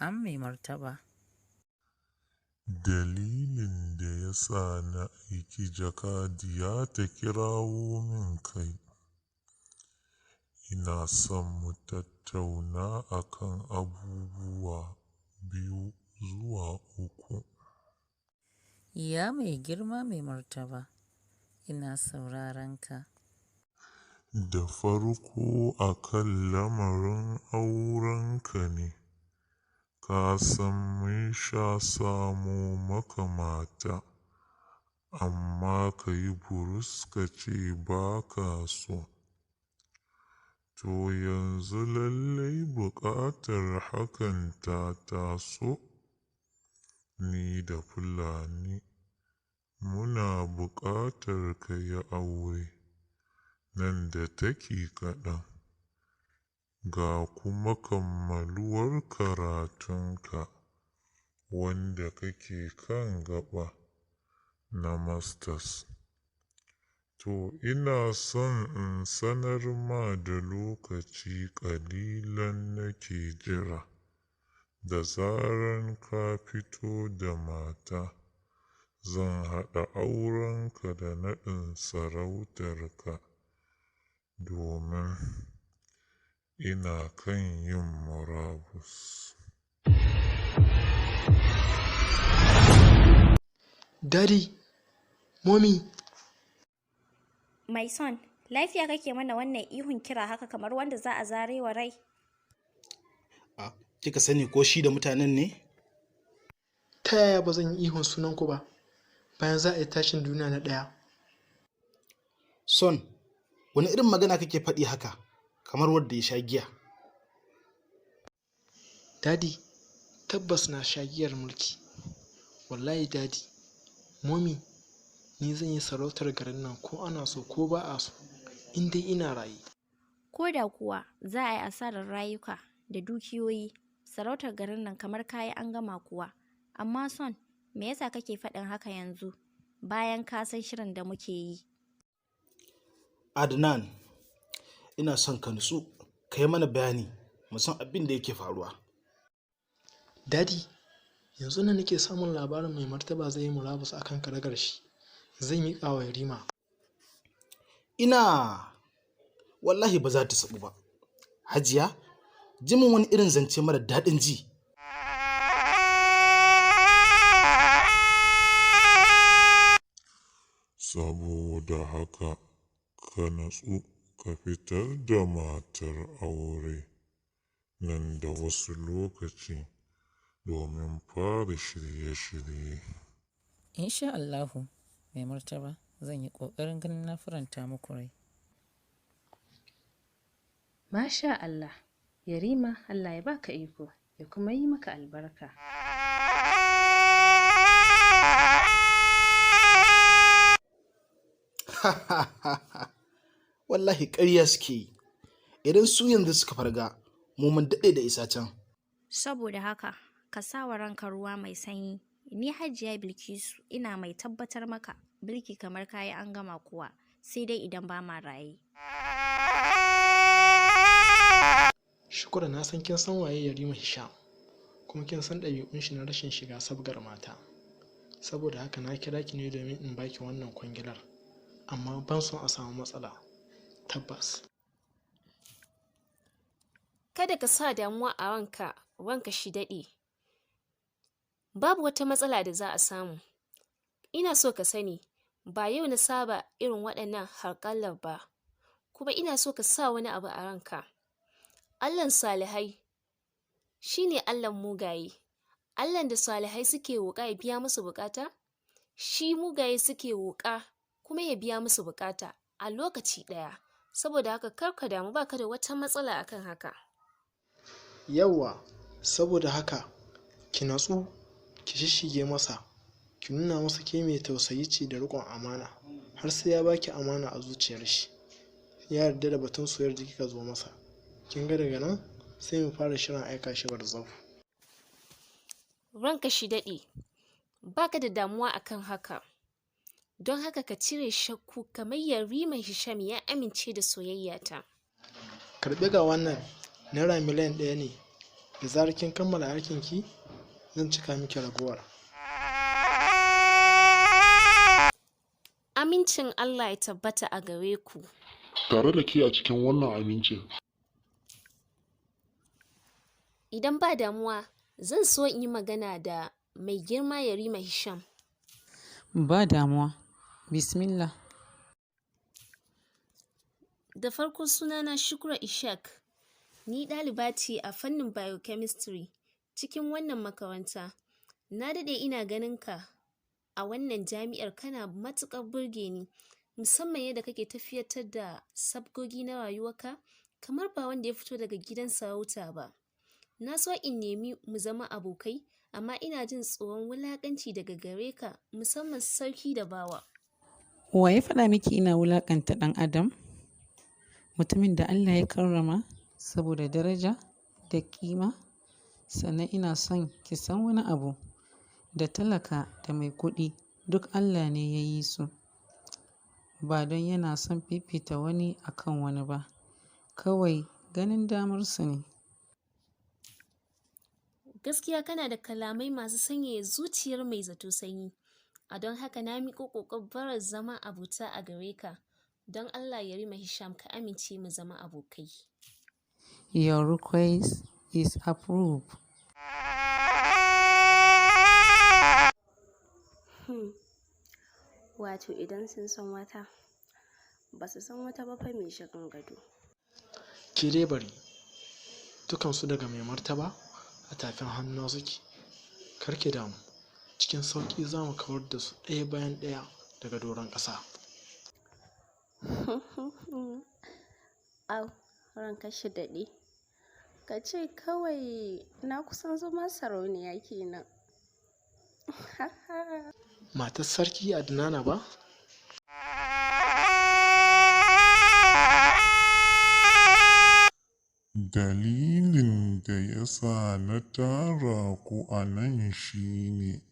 Na'am Mai Martaba. Dalilin da ya sa na aiki jakadiya ta kirawo min kai, ina son mu tattauna a kan abubuwa 2 zuwa 3. Ya mai girma Mai Martaba, ina sauraron ka. Da farko a kan lamarin aurenka ne, ka san mun sha samo maka mata, amma ka yi burus ka ce ba ka so. To yanzu lallai buƙatar hakan ta taso, ni da Fulani muna buƙatar ka yi aure nan da taki kaɗan, ga kuma kammaluwar karatunka wanda kake kan gaɓa na masters. To ina son in sanar ma da lokaci ƙalilan nake jira, da zaran ka fito da mata, zan haɗa aurenka da naɗin sarautarka, domin ina kan yin murabus. Daddy, Mommy. My son, lafiya kake mana wannan ihun kira haka kamar wanda za a zarewa rai? A, kika sani ko shi da mutanen ne? Ta yaya ba zan yi ihun sunanku ba, bayan za a yi tashin duniya na ɗaya? Son, wani irin magana kake faɗi haka, kamar wadda ya sha giya? Daddy, tabbas na sha giyar mulki. Wallahi Daddy, Mommy, ni zan yi sarautar garin nan ko ana so ko ba a so, in dai ina raye. Ko da kuwa za a yi asarar rayuka da dukiyoyi, sarautar garin nan kamar kayi an gama kuwa. Amma son, me yasa kake faɗin haka yanzu, bayan ka san shirin da muke yi? Adnan, ina son ka nutsu, ka yi mana bayani, mu san abin da yake faruwa. Daddy, yanzu nan nake samun labarin Mai Martaba zai yi murabus a kan karagar shi, zai miƙa wa Yarima. Ina wallahi ba za ta saɓu ba. Hajiya, ji min wani irin zance mara daɗin ji. Saboda haka ka natsu ka fitar da matar aure nan da wasu lokaci domin fara shirye-shirye. Insha Allahu, Mai Martaba, zan yi ƙoƙarin ganin na faranta muku rai. Masha Allah, Yarima Allah ya baka iko ya kuma yi maka albarka. Wallahi ƙarya suke yi. Idan su yanzu suka farga, mu mun daɗe da isa can. Saboda haka, ka sa wa ranka ruwa mai sanyi. Ni Hajiya Bilkisu ina mai tabbatar maka, mulki kamar kayi an gama kuwa, sai dai idan ba ma raye. Shukura, na san kin san waye Yarima Hisham, kuma kin san ɗabi'un shi na rashin shiga sabgar mata. Saboda haka na kira ki ne domin in baki wannan kwangilar, amma ban son a samu matsala. Tabbas. Kada ka sa damuwa a ranka, ranka shi daɗe. Babu wata matsala da za a samu. Ina so ka sani, ba yau na saba irin waɗannan harƙallar ba, kuma ina so ka sa wani abu a ranka. Allahn salihai shi ne Allahn mugaye, Allahn da salihai suke roƙa ya biya musu buƙata, shi mugaye suke roƙa kuma ya biya musu buƙata a lokaci ɗaya. Saboda haka kar ka damu baka da wata matsala akan haka. Yawwa, saboda haka ki natsu, ki shishshige masa, ki nuna masa ke mai tausayi ce da riƙon amana, har sai ya baki amana a zuciyar shi. Ya yarda da batun soyayyar da kika zo masa. Kin ga daga nan sai mu fara shirin aika shi barzahu. Ranka shi daɗe, baka da damuwa akan haka. Don haka ka cire shakku kamar Yarima Hisham ya amince da soyayyata. Karɓi ga wannan, naira miliyan 1 ne. Da zarar kin kammala aikinki, zan cika miki ragowar. Amincin Allah ya tabbata a gare ku. Tare da ke a cikin wannan amincin. Idan ba damuwa, zan so in yi magana da mai girma Yarima Hisham. Ba damuwa. Bismillah. Da farko sunana Shukra Ishaq. Ni ɗaliba ce a fannin biochemistry cikin wannan makaranta. Na daɗe ina ganin ka a wannan jami'ar, kana matuƙar burge ni, musamman yadda kake tafiyatar da sabgogi na rayuwarka kamar ba wanda ya fito daga gidan sarauta ba. Na so in nemi mu zama abokai, amma ina jin tsoron wulaƙanci daga gare ka, musamman sarki da bawa. Wa ya faɗa miki ina wulaƙanta ɗan adam? Mutumin da Allah ya karrama saboda daraja da ƙima. Sannan ina son ki san wani abu, da talaka da mai kuɗi duk Allah ne ya yi su. Ba don yana son fifita wani a kan wani ba, kawai ganin damarsu ne. Gaskiya kana da kalamai masu sanyaya zuciyar mai zato sanyi. A don haka na miƙo ƙoƙon barar zama abota a gare ka. Don Allah Yarima Hisham, ka amince mu zama abokai. Your request is approved. Wato idan sun san wata, ba su san wata ba fa mai shirin gado. Ke dai bari, dukansu daga mai martaba a tafin hannuna suke. Kar ki damu, cikin sauƙi za mu kawar da su ɗaya bayan ɗaya daga doron ƙasa. Au, ranka shi daɗe. Ka ce kawai na kusan zama sarauniya kenan. Matar sarki Adnana ba? Dalilin da ya sa na tara ku a nan shi ne,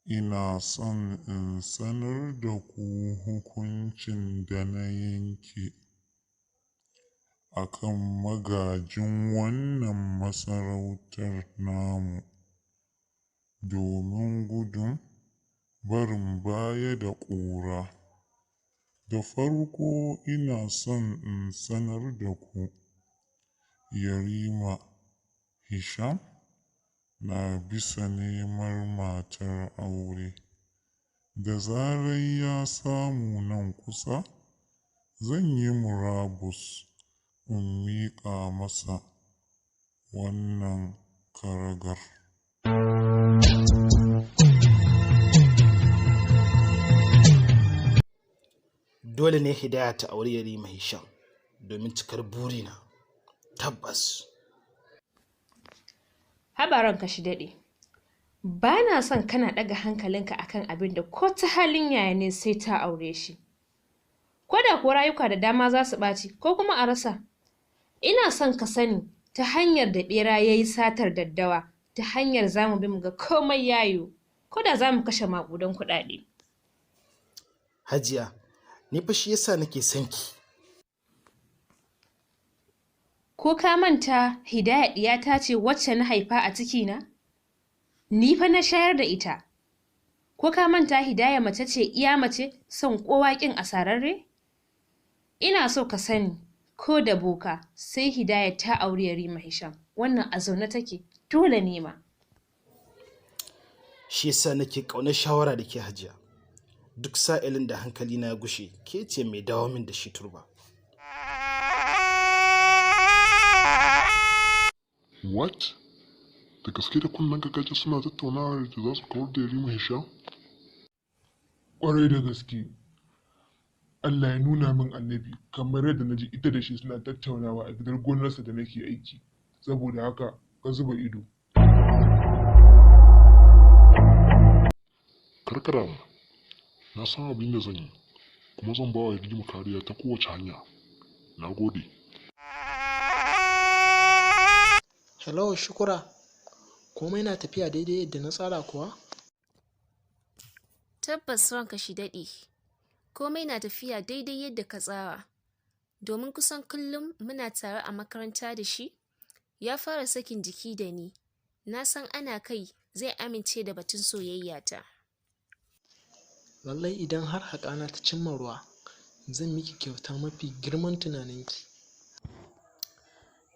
ina son in sanar da ku hukuncin da na yanke a kan magajin wannan masarautar namu, domin gudun barin baya da ƙura. Da farko ina son in sanar da ku, Yarima Hisham na bisa neman matar aure. Da zarar ya samu nan kusa, zan yi murabus in miƙa masa wannan karagar. Dole ne Hidaya ta auri Yarima Hisham domin cikar burina. Tabbas. Haba ranka shi daɗe. Ba na son kana ɗaga hankalinka akan abin da ko ta halin yaya ne sai ta aure shi. Ko da kuwa rayuka da dama za su ɓaci ko kuma a rasa. Ina son ka sani ta hanyar da ɓera ya yi satar daddawa, ta hanyar za mu bi mu ga komai ya yiwu, ko da za mu kashe maƙudan kuɗaɗe. Hajiya, ni fa shi yasa nake son ki. Ko ka manta Hidaya ɗiyata ce wacce na haifa a cikina? Ni fa na shayar da ita. Ko ka manta Hidaya mace ce iya mace, son kowa ƙin asararre? Ina so ka sani ko da boka sai Hidaya ta auri Yarima Hisham, wannan a zaune take, dole ne ma. Shi yasa nake ƙaunar shawara da ke, Hajiya. Duk sa'ilin da hankali na ya gushe, ke ce mai dawo min da shi turba. What? Da gaske da kunnen ka suna tattaunawa da za su kawar da Yarima Hisham? Ƙwarai da gaske. Allah ya nuna min annabi kamar yadda na ji ita da shi suna tattaunawa a gidan gonarsa da nake aiki. Saboda haka ka zuba ido. Kar ka damu, na san abin da zan yi, kuma zan ba wa Yarima kariya ta kowace hanya. Na gode. Hello, Shukura. Komai na tafiya daidai yadda na tsara kuwa? Tabbas ranka shi daɗe. Komai na tafiya daidai yadda ka tsara. Domin kusan kullum muna tare a makaranta da shi. Ya fara sakin jiki da ni, na san ana kai zai amince da batun soyayyata. Lallai idan har haƙana ta cimma ruwa, zan miki kyauta mafi girman tunaninki.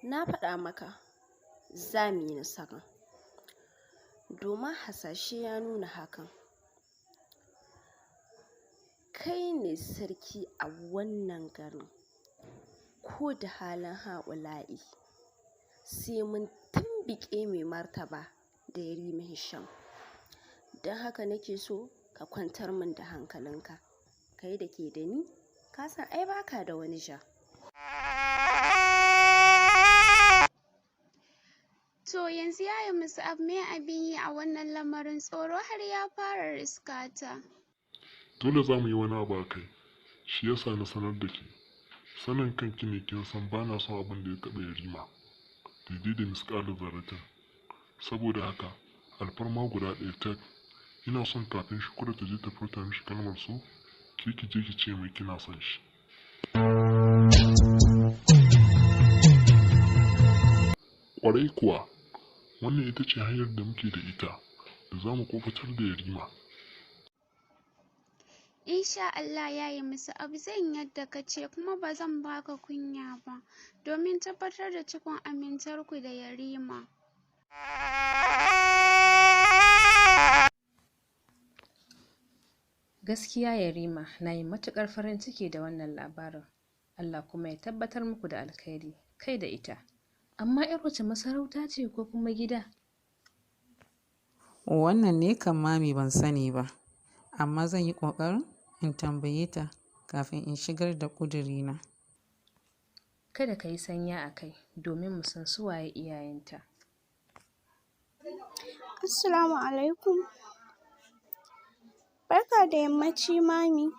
Na faɗa maka za mu yi nasara, domin hasashe ya nuna hakan. Kai ne sarki a wannan garin, ko da halin ha'ula'i, sai mun tumɓuke mai martaba da Yarima Hisham. Don haka nake so ka kwantar min da hankalinka, kai da ke da ni, ka san ai baka da wani ja. To yanzu Yaya Mus'ab me abin yi a wannan lamarin? Tsoro har ya fara riskata. Dole za mu yi wani abu a kai, shi yasa na sanar da ke. Sanin kanki ne kin san ba na son abin da ya taɓa Yarima, daidai da misƙalin zarratin. Saboda haka, alfarma guda ɗaya tak, ina son kafin Shukura ta je ta furta mishi kalmar so, ke ki je ki ce mai kina son shi. Ƙwarai kuwa, wannan ita ce hanyar da muke da ita da za mu kuɓutar da Yarima. Insha Allah Yaya Mus'ab zan yi yadda ka ce kuma ba zan baka kunya ba, domin tabbatar da cikon amintarku da Yarima. Gaskiya Yarima, na yi matuƙar farin ciki da wannan labarin. Allah kuma ya tabbatar muku da alkhairi, kai da ita. Amma 'yar wace masarauta ce ko kuma gida? Wannan ne kam Mami ban sani ba, amma zan yi ƙoƙarin in tambaye ta kafin in shigar da ƙudurina. Kada ka yi sanya a kai domin mu san su waye iyayenta. Assalamu alaikum. Barka da yammaci Mami.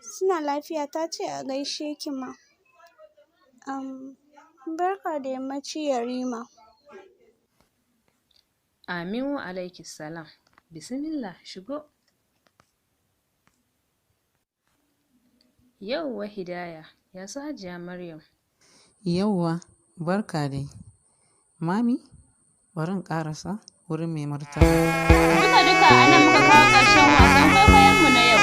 Suna lafiya ta ce a gaishe ki ma. Barka da yammaci Yarima. Amin wa alaikis salam. Bismillah shigo. Yauwa Hidaya, ya su Hajiya Maryam? Yauwa, barka dai. Mami, bari in ƙarasa wurin mai martaba. Duka-duka a nan muka kawo ƙarshen wasan kwaikwayonmu na yau.